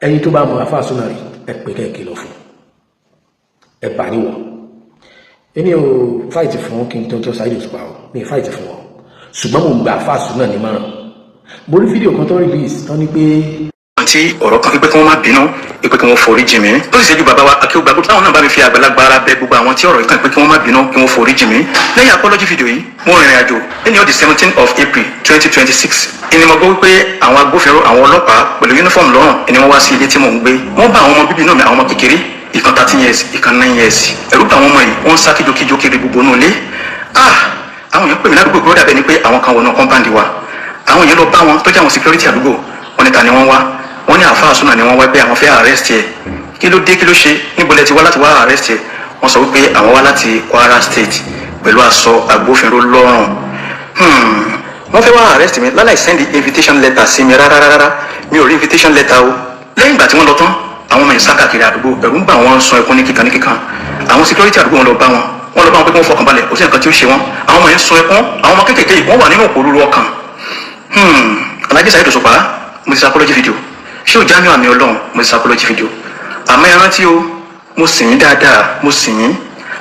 Ẹni tó bá mọ àfáà súnà rí, ẹ pè kẹ́ kìlọ̀ fún ẹ bà níwọ̀. Èmi ò fight fún kí n tó tó Saheed Òṣùpá o, mi fight fún wọn, ṣùgbọ́n mo gba àfáà súnà nímọ̀ràn. Mo rí fídíò kan tó release tán ní pé tí ọ̀rọ̀ kan pé kí wọ́n má bínú, pé kí wọ́n forí jì mí. Ó sì ṣẹ́jú bàbá wa akéwùgbà gbogbo táwọn náà bá mi fi àgbàlagbà ara bẹ gbogbo àwọn tí ọ̀rọ̀ yìí kàn pé kí wọ́n má bínú, kí wọ́n forí jì mí. Lẹ́yìn apology video yìí, mo rìnrìn àjò lẹ́ni ọdí 17 of April 2026. Ìní mo gbọ́ wípé àwọn agbófinró, àwọn ọlọ́pàá pẹ̀lú uniform lọ́rùn ni wọ́n wá sí ilé tí mò ń gbé. Wọ́n bá àwọn ọmọ bíbí inú mi, àwọn ọmọ kékeré, ìkan 13 years, ìkan 9 years. Ẹ̀rù bà àwọn ọmọ yìí, wọ́n ń sá kíjokíjo kiri gbogbo inú ilé. Ah, àwọn èèyàn pè mí ládùúgbò pé ó dàbẹ́ ni pé àwọn kan wọnú compound wa. Àwọn èèyàn lọ bá wọn tó jẹ́ àwọn security àdúgbò. Wọ́n ní ta ni wọ́n wá? Wọ́n ní àáfàá súnà ni wọ́n wá, pé àwọn fẹ́ arrest ẹ̀. Kí ló dé? Kí ló ṣe? Níbo lẹ ti wá láti wá arrest ẹ̀? Wọ́n sọ wípé àwọn wá láti Kwara State pẹ̀lú aṣọ agbófinró lọ́rùn. Wọ́n fẹ́ wá arrest mi láláì send invitation letter sí mi rárá rárá. Mi ò rí invitation letter o. Lẹ́yìn ìgbà tí wọ́n lọ tán, àwọn ọmọ yẹn sá káàkiri àdúgbò, ẹ̀rù ń bà wọ́n, sun ẹkún ní kíkan ní kíkan. Àwọn security àdúgbò, wọn lọ bá wọn, wọ́n lọ bá wọn pé kí wọ́n fọkàn balẹ̀, kò sí nǹkan tí ó ṣe wọ́n. Àwọn ọmọ yẹn sun ẹkún, àwọn ọmọ kéékèèké yìí, wọ́n wà nínú òpòrúurú ọkàn. Alhaji Saheed Òṣùpá, mo ti ṣe apology video. Ṣé o Jamiu àmì Ọlọ́run, mo ti ṣe apology video. Àmọ́ ẹ rántí o, mo sìn yín dáadáa, mo sìn yín.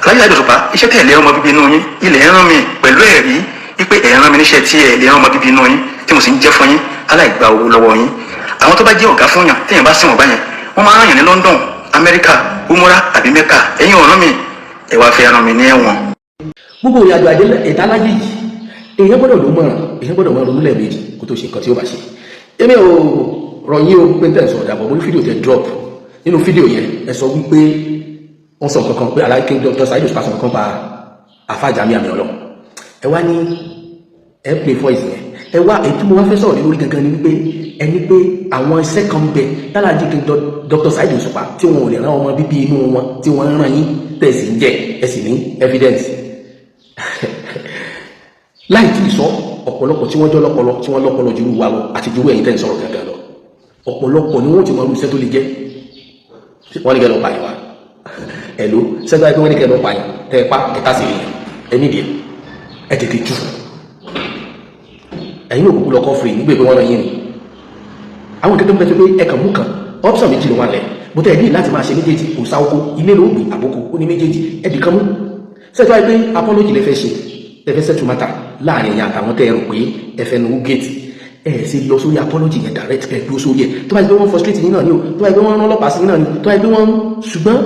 Alhaji Saheed Òṣùpá, iṣẹ́ tẹ̀lé ọmọ bíbí inú yín ilẹ̀ ń rán mi pẹ̀lú ẹ̀rí wípé ẹ̀ ń rán mi níṣẹ́ tí ẹ̀ lè rán ọmọ bíbí inú yín, tí mo sì ń jẹ́ fún yín aláìgbà owó lọ́wọ́ yín. Àwọn tó bá jẹ́ ọ̀gá fún yàn, téèyàn bá sìn wọ́n báyẹn, wọ́n máa ń rán yàn ní London, Amẹ́ríkà, umura àbí Mecca. Ẹ̀yin ò rán mi, ẹ wá fẹ́ rán mi ní ẹ̀wọ̀n. Gbogbo ìrìnàjò àjẹ ẹ̀dá láyé yìí, èèyàn gbọ́dọ̀ ló mọ̀ràn, èèyàn gbọ́dọ̀ mọ̀ ronú lẹ́ẹ̀mejì kó tó ṣe nǹkan tí ó bá ṣe. Èmi ò rọ̀ yín o pé tẹ̀ ń sọ̀rọ̀ dàbọ̀. Mo ní fídíò tẹ drop. Nínú fídíò yẹn, ẹ sọ wípé wọ́n sọ nǹkan kan pé Alhaji King Dr. Saheed Òṣùpá sọ nǹkan pa àfáà Jamiu àmì ọlọ́. Ẹ wá ní ẹ play voice yẹn. Ẹ wá èyí tí mo wá fẹ́ sọ̀rọ̀ lórí gangan ni wípé ẹni pé àwọn iṣẹ́ kan bẹ t'Alhaji King Dr. Saheed Òṣùpá tí wọn ò lè rán ọmọ bíbí inú wọn, tí wọ́n ń rán yín, tẹ̀sí ń jẹ́ ẹ sì ní evidence láì tí ì sọ. Ọ̀pọ̀lọpọ̀ tí wọ́n jọ lọ́pọlọ, tí wọ́n lọ́pọlọ ju wa lọ àti ju ẹ̀yin tẹ́ ń sọ̀rọ̀ gangan lọ, ọ̀pọ̀lọpọ̀ ni wọ́n ti mọ irú iṣẹ́ tó lè jẹ́. Wọ́n ní kẹ́ lọ pààyàn wa ẹ̀ló sẹ́gbà pé wọ́n ní kẹ́ lọ pààyàn, tẹ́ ẹ pa ẹ̀ta sí èèyàn ẹ nídìí ẹ tètè tú ẹ̀yin òkùnkùn lọ kọ́ fèrè nígbè pé wọ́n rán yín ni. Àwọn kẹ́kẹ́ bẹ́ẹ̀ tó pé ẹ kàn mú kan, option méjì ló wà lẹ̀ bó tẹ́ ẹ ní láti máa ṣe méjèèjì. Kò sá oko ilé ló gbé àbókò ó ní méjèèjì, ẹbì kan mú sẹ́tọ́ ẹ pé apology lẹ fẹ́ ṣe, ẹ fẹ́ settle matter láàrin ẹ̀yin àtàwọn tẹ́ ẹ rò pé ẹ fẹ́ nu gate, ẹ ṣe lọ sórí apology yẹn direct, ẹ dúró sórí ẹ. Tó bá yẹ pé wọ́n frustrate yín náà ni o, tó bá yẹ pé wọ́n rán ọlọ́pàá sí yín náà ni, tó bá yẹ pé wọ́n, ṣùgbọ́n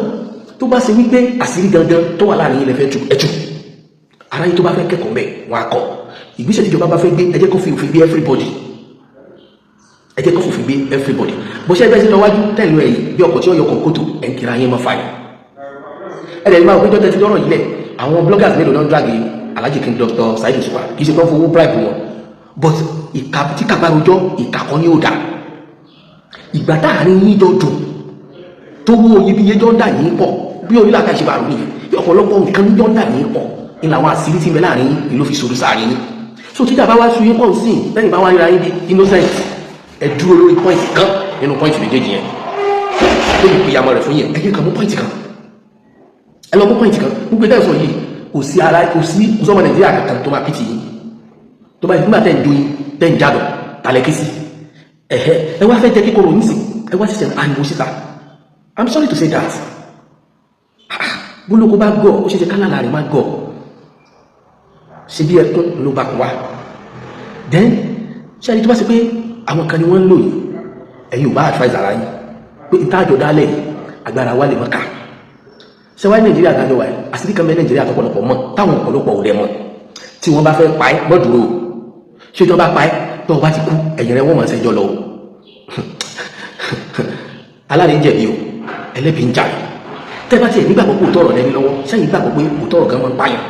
tó bá ṣe wípé àṣírí gangan tó wà láàrin yín lẹ fẹ́ tú, ẹ tú. Ara yín tó bá fẹ́ kẹ́kọ̀ọ́ mbẹ́, wọn á kọ́. Ìgbésẹ̀ tíjọba bá fẹ́ gbé, ẹ jẹ́ kó fi òfin gbé everybody, ẹ jẹ́ kó fòfin gbé everybody. Bó ṣe ẹgbẹ́ sí lọ wájú tẹ̀lé ẹ̀yìn bí ọkọ̀ tí ó yọkọ̀ kótó, ẹ̀ ń kira yín mọ́ fàyà. Ẹ̀ dẹ̀ máa gbẹ́jọ́ tẹ́tí lọ́rọ̀ yìí lẹ̀. Àwọn bloggers mélòó náà ń drag Alhaji King Dr. Saheed Òṣùpá? Kì í ṣe pé wọ́n fowó bribe wọn, but ìka tí kàgbá rojọ́, ìka kan ní ó dà. Ìgbà táàrin yín jọ dùn, tó wó iyebíye jọ ń dà yín pọ̀, bí onílàkà ṣe bá rò nìyẹn, bí ọ̀pọ̀lọpọ̀ nǹkan jọ ń dà yín pọ̀ ní làwọn àṣírí tí ń bẹ láàrin yín ló fi sòrò sáàrin yín. So títà bá wá sú yín pọ̀ sí lẹ́yìn bá wá ríra yín bí innocent, ẹ dúró lórí point kan nínú point méjèèjì yẹn tó lè pìyàmọ̀ rẹ̀ fún yẹn. Ẹ jẹ́ ká mú point kan, ẹ lọ mú point kan. Gbogbo ẹ̀dá ìsọ yìí, kò sí ara, kò sí ọmọ Nàìjíríà kankan tó máa pìtì yín tó bá nígbà tẹ́ ń joyin, tẹ́ ń jádọ̀ talẹ̀ kí sí ẹ̀hẹ́. Ẹ wá fẹ́ jẹ́ kíkorò nísìn, ẹ wá ṣẹ̀ṣẹ̀ ariwo síta. I'm sorry to say that. Bólókó bá gọ̀, ó ṣe ṣe kálàlà rẹ̀ má gọ̀ ṣe bí ẹkún ló bá wá. Then ṣé ẹni tó bá ṣe pé àwọn kan ni wọ́n ń lò yìí, ẹ̀yin ò bá advise ara yín pé ìtajọ̀ dálẹ̀ agbára wa lè mọ́ ká ṣe wáyé. Nàìjíríà dájọ́ wáyé, àṣírí kan bẹ Nàìjíríà tọ́pọ̀lọpọ̀ mọ̀, táwọn ọ̀pọ̀lọpọ̀ ò dẹ̀ mọ̀. Tí wọ́n bá fẹ́ pa ẹ́, mọ́ dúró. Ṣé tí wọ́n bá pa ẹ́, tó o bá ti kú, ẹ̀yìn rẹ̀ wọ́n mọ̀ ṣẹjọ́ lọ o. Aláàrin jẹ̀bi o, ẹlẹ́bi ń jà. Tẹ́ bá tiẹ̀ nígbàgbọ́ pé òótọ́ ọ̀rọ̀ lẹ́ni lọ́wọ́ sẹ́yìn, gbàgbọ́ pé òótọ́ ọ̀rọ̀ gan máa ń pààyàn.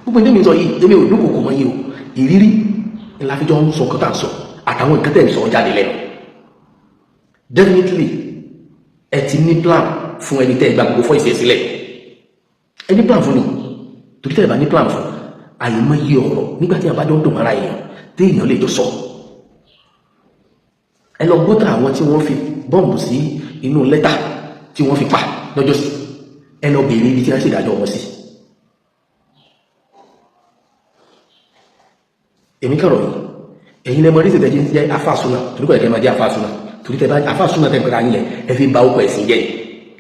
Gbogbo ìdí mi sọ yìí, èmi ò dúnkòkò mọ́ yín o. Ìrírí ńlá fi jọ ń sọ nǹkan tá à ń sọ àtàwọn nǹkan tẹ̀ ń sọ jáde lẹ́nu. Definitely, ẹ ti ní plan fún ẹni tẹ́ ẹ gba gbogbo fọ́ ìṣẹ̀ sílẹ̀. Ẹ ní plan fún ni, torí tẹ́ ẹ bá ní plan fún àyèmọ́ yí ọ̀rọ̀ nígbà tí a bá jọ ń dùn mọ́ra èèyàn, téèyàn lè jọ sọ. Ẹ lọ gbọ́tà àwọn tí wọ́n fi bọ́ǹbù sí inú lẹ́tà tí wọ́n fi pa lọ́jọ́ sí. Ẹ lọ bèèrè ibi tí wọ́n ṣèdájọ́ wọn sí. Èmi kọ̀rọ̀ yìí, ẹ̀yin lẹ́mọ rí ìṣẹ̀tẹ̀ jẹ́ afásúná, torí kọ̀ ẹ̀kẹ́ máa jẹ́ afásúná, torí Torí tẹ bá àfàsúnà tẹ gbéra yín yẹn, ẹ fi ba ọkọ̀ ẹ̀sìn jẹ́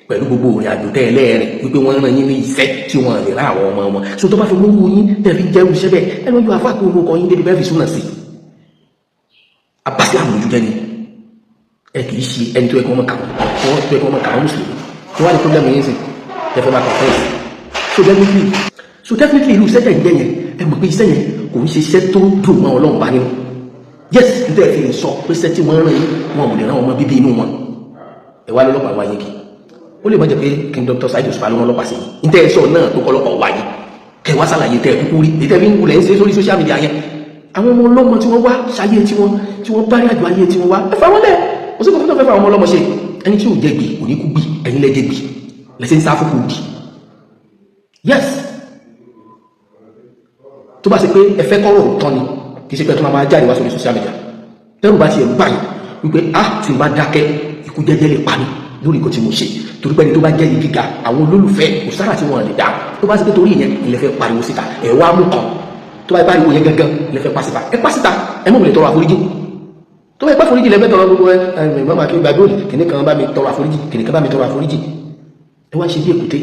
pẹ̀lú gbogbo òrìn àjò tẹ́ ẹ lẹ́ẹ̀rìn wípé wọ́n rán yín ní iṣẹ́ tí wọ́n lè rán àwọn ọmọ wọn. So tó bá fi mú yín tẹ́ fi jẹ́ iṣẹ́ bẹ́ẹ̀, ẹ lọ́jọ́ àfà kó orúkọ yín débi bẹ́ẹ̀ fi súnà sí. Abasilamu lójú jẹ́ ni ẹ kì í ṣe ẹni tó yẹ kí wọ́n mọ̀ kàwọn wọ́n tó yẹ kí wọ́n mọ̀ kàwọn mùsùlùmí tí wọ́n á ní problem yín sìn tẹ́ fẹ́ máa confess. So definitely irú iṣẹ́ tẹ̀ ń jẹ́ yẹn, ẹ mọ̀ pé iṣẹ́ yẹn kò ń ṣe iṣẹ́ tó dùn mọ́ Ọlọ́run bá nínú. Yes, nítorí ẹ fi lè sọ pé iṣẹ́ tí wọ́n rán yín, wọn ò lè rán ọmọ bíbí inú wọn. Ẹ wá lọ́lọ́pàá wáyé kí ó lè má jẹ́ pé kí n Dr. Saheed Òṣùpá ló rán ọlọ́pàá sí yín. Nítorí ẹ sọ náà tó kọ́ ọlọ́pàá wáyé, kẹ wá sàlàyé tẹ kúkú rí èyí tẹ fi ń wulẹ̀ ń ṣe sórí social media yẹn. Àwọn ọmọ ọlọ́mọ tí wọ́n wá ṣayé tí wọ́n tí wọ́n bá rí àjọ ayé tí wọ́n wá, ẹ fà wọ́n lẹ̀. Kò sí kòtò fẹ́ fà àwọn ọmọ ọlọ́mọ ṣe. Ẹni tí ò jẹ gbì kò ní kú gbì. Ẹ̀yin lẹ́jẹ̀ gbì lẹ́sẹ̀ ń sá fún kù gbì. Yes, tó bá ṣe pé ẹ fẹ́ kọ́rọ̀ òótọ́ ni, kì í ṣe pé tó máa jáde wá sórí social media. Tẹ́rù bá ti ẹ̀ báyìí wípé a tí n bá dákẹ́, ikú jẹ́jẹ́ lè pa mí lórí nǹkan tí mo ṣe, torí pé ẹni tó bá jẹ́ yìí gíga, àwọn olólùfẹ́ kò sára tí wọ́n lè dá. Tó bá ṣe pé torí ìyẹn ilẹ̀ fẹ́ pariwo síta, ẹ̀ wá mú kan. Tó bá pariwo yẹn gangan ilẹ̀ fẹ́ pa síta, ẹ pa síta. Ẹ mọ̀ mi lè tọrọ àforíjì. Tó bá ipá àforíjì lẹ́fẹ́ tọrọ, gbogbo ẹ ẹ mọ̀ máa kí gbàgbé òní kìnní kan bá mi tọrọ àforíjì, kìnní kan bá mi tọrọ àforíjì. Ẹ wá ń ṣe bí èkúté,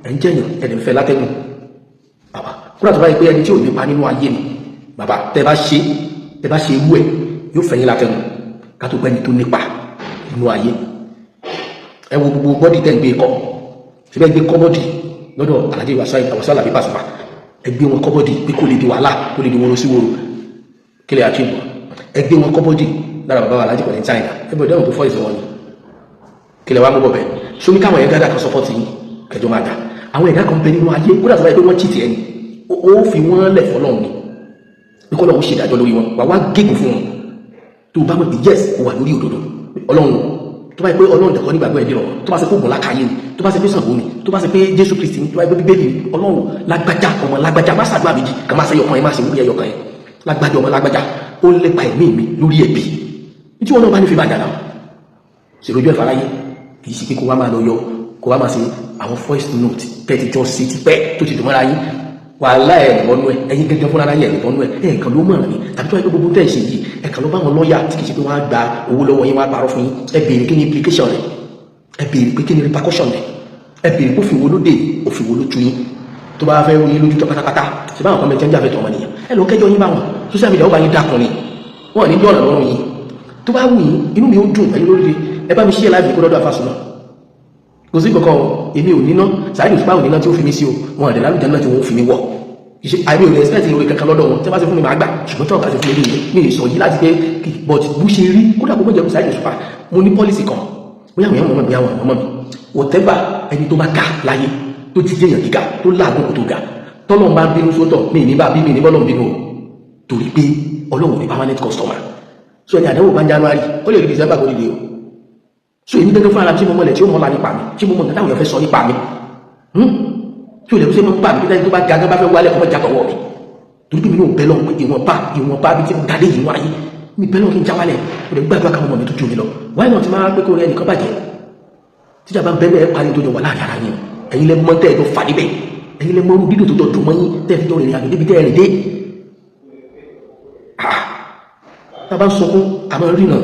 ẹ ń jẹyàn, ẹ lè fẹ́ látẹ́gùn. Bàbá kúrò, tó bá yẹ pé ẹni tí ò nípa nínú ayé ni bàbá, tẹ bá ṣe ewu ẹ yóò fẹ̀yìn látẹ́gùn, ká tó pẹ́ni tó nípa nínú ayé. Ẹ wo gbogbo body tẹ́ ń gbé kọ́ síbẹ̀, gbé kọ́ body lọ́dọ̀ Alhaji Wasiu Alabi Pasuma. Ẹ gbé wọn kọ́ body pé kó lè di wàhálà, kó lè di woro sí woro. Kí lè achieve? Ẹ gbé wọn kọ́ body lára bàbá wa Alhaji Kollington China. Ẹ bẹ̀rẹ̀ dẹ́wọ̀n pé fọ́ ìsìn wọn ni. Kí lè wá mú bọ̀ bẹ́ẹ̀ sómi káwọn yẹn gádà kan support yín, kẹjọ máa dà. Àwọn ẹ̀dá kan bẹ nínú ayé kódà tó bá yẹ pé wọ́n cheat ẹni, ó fi wọ́n lẹ̀ fọlọ́run ni, pé kọ́lọ́run ṣe ìdájọ́ lórí wọn. Wà wá gégùn fún wọn tó bá mọ̀ pé yes, ó wà lórí òdodo. Ọlọ́run, tó bá yẹ pé Ọlọ́run dẹ̀kọ́ nígbàgbọ́ ẹ̀ dìrọ̀, tó bá ṣe pé Ògùn lákàáyé ni, tó bá ṣe pé Ṣàngó ni, tó bá ṣe pé Jésù Kristi ni, tó bá yẹ pé Bíbélì ni, Ọlọ́run, lágbájá ọmọ lágbájá, má ṣàdúrà méjì kà, má ṣe yọkan yẹn, má ṣe wúyẹ yọkan yẹn. Lágbájá ọmọ lágbájá, ó ń lépa ẹ̀mí mi lórí ẹ̀bí tí wọn náà bá ní fi bá dàda ṣèròjú ẹ̀fà láyé. Kì í ṣe pé kó wá máa lọ yọ, kó wá máa ṣe àwọn voice note tẹ́tí jọ sí ti pẹ́ tó ti dùn mọ́ra yín. Wàhálà ẹ̀ lọ́nú ẹ̀, ẹ̀yin gẹ́gẹ́ fúnra yín ẹ̀ lọ́nú ẹ̀. Ẹ̀ kàn ló mọ̀ràn ni, tàbí tó yẹ pé gbogbo tẹ̀ ṣe yìí, ẹ̀ kàn ló bá wọn lọ́ọ̀yà tí kì í ṣe pé wọ́n á gba owó lọ́wọ́ yín, wọ́n á parọ́ fún yín. Ẹ béèrè kí ni implication rẹ̀, ẹ béèrè pé kí ni repercussion rẹ̀, ẹ béèrè pé òfin wo ló dé, òfin wo ló tu yín. Tó bá fẹ́ yín lójú tó pátápátá, ṣe báwọn kan bẹ jẹ́ ń jàfẹ́ tó ọmọnìyàn, ẹ lọ kẹjọ yín bá wọn. Social media ó bá yín dákun ni, wọn ní bí ọ̀nà lọ́rùn yín. Tó bá wù yín, inú mi ó dùn. Ẹ̀yin lórí ẹ bá mi ṣí ẹ láìpẹ́ kó lọ́dọ̀ àfàsùnà. Kò sí kankan o, èmi ò níná. Saheed Òṣùpá ò níná tí ó fi mí sí o. Wọn àdé lálùjá náà tí wọn ó fi mí wọ̀. Àìmí ò lè expect ìròyìn kankan lọ́dọ̀ wọn. Tí wọ́n bá ṣe fún mi, màá gbà, ṣùgbọ́n tí wọ́n bá ṣe fún mi lóye, mi ì sọ yìí láti pé. But bó ṣe rí, kódà kó mọ̀jẹ̀ Saheed Òṣùpá, mo ní policy kan, bóyá àwọn èèyàn mọ̀ mi, bóyá àwọn ọmọ mi, whatever. Ẹni tó bá ga láyé, tó ti jẹ́yàn gíga, tó láàgùn kò tó ga, tọ́lọ́run bá bínú sótọ̀, mi ní bá bí mi ní bọ́lọ̀ bínú o, torí pé Ọlọ́run ní permanent customer. So ẹni àdánwò bá ń January, ó lè rí December kó dìde o. So èmi gẹ́gẹ́ fún ara mi, tí mo mọ̀lẹ̀ tí ó mọ̀lá nípa mi, tí mo mọ̀ nǹkan táwọn èèyàn fẹ́ sọ nípa mi, tí o lè ṣe mọ́ bá mi, bí tó bá ga bá fẹ́ wálẹ̀, kọ́ mọ́ jàtọ̀wọ́ mi, torí pé mi náà bẹ́ lọ́wọ́ pé ìwọ̀nba bí tí mo ga dé yìí wáyé mi, bẹ́ lọ́wọ́ kí n já wálẹ̀. Mo lè gbàdúrà káwọn ọmọ mi tó ju mi lọ. Wáyé náà ti máa pé kó rẹ ẹnìkan bàjẹ́. Tíjà bá ń bẹ́ẹ̀ bẹ́ẹ̀ parí tó jọ wà láàrin ara yín, ẹ̀yin lẹ mọ́ tẹ́ ẹ tó fà níbẹ̀, ẹ̀yin lẹ mọ́ orú dídùn tó jọ dùn mọ́ yín, tẹ́ ẹ fi jọ rìnrìn àjò débi tẹ́ ẹ rìn dé. Tá a bá ń sunkún, àmọ́ rí náà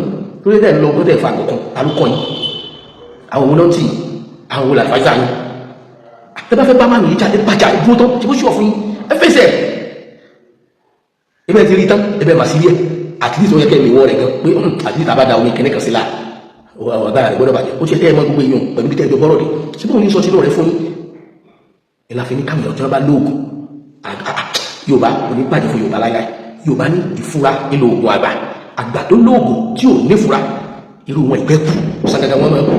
lórí tẹ́ ẹ lọ gbọ́dọ̀ fa àgọ̀kan alúkọ yín. Àwọn òun náà tì, àwọn òun làfáìsà yín. Tẹ́ bá fẹ́ bá mánu yìí jáde, bàjá ìdúró tán tí ó ṣùọ̀ fún yín, ẹ fèsì ẹ̀. Ebe ti rí tán, ebe mà sí rí ẹ. At least ó yẹ kẹ́ ẹ lè wọ́ rẹ̀ gan pé at least àbá da omi kẹ́nẹ́ kan sí la, ọ̀gá rẹ̀ gbọ́dọ̀ bàjẹ́. Ó ti ẹ̀ mọ́ gbogbo èèyàn pẹ̀lú bí tẹ́ ẹjọ́ bọ́rọ̀ dé síbí òun ní sọ sínú rẹ̀ fún yín. Ẹ la fi ní káwọn èèyàn tí wọ́n bá lóògùn. Yorùbá kò ní bàjẹ́ fún Yorùbá láíláí. Yorùbá ní ìfura nínú oògùn àgbà. Àgbà tó lóògùn tí ò nífura, irú wọn ìgbẹ́ kú sàgàgà wọn máa kú.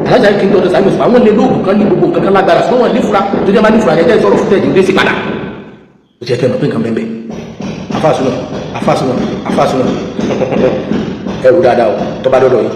Alájà kí n tọ́jú sáyẹn sọ, àwọn lè lóògùn kan ní gbogbo nǹkan kan lágbára, ṣùgbọ́n wọn nífura. Tó jẹ́ máa nífura yẹn jẹ́ sọ̀rọ̀ fún tẹ̀jú dé sí padà. Ó ti ẹ̀ kẹ́ mọ̀ pé nǹkan bẹ́ẹ̀ bẹ́ẹ̀. Afásúná, afásúná, afásúná, ẹrù dáadáa o tó bá dọ́dọ̀ yìí.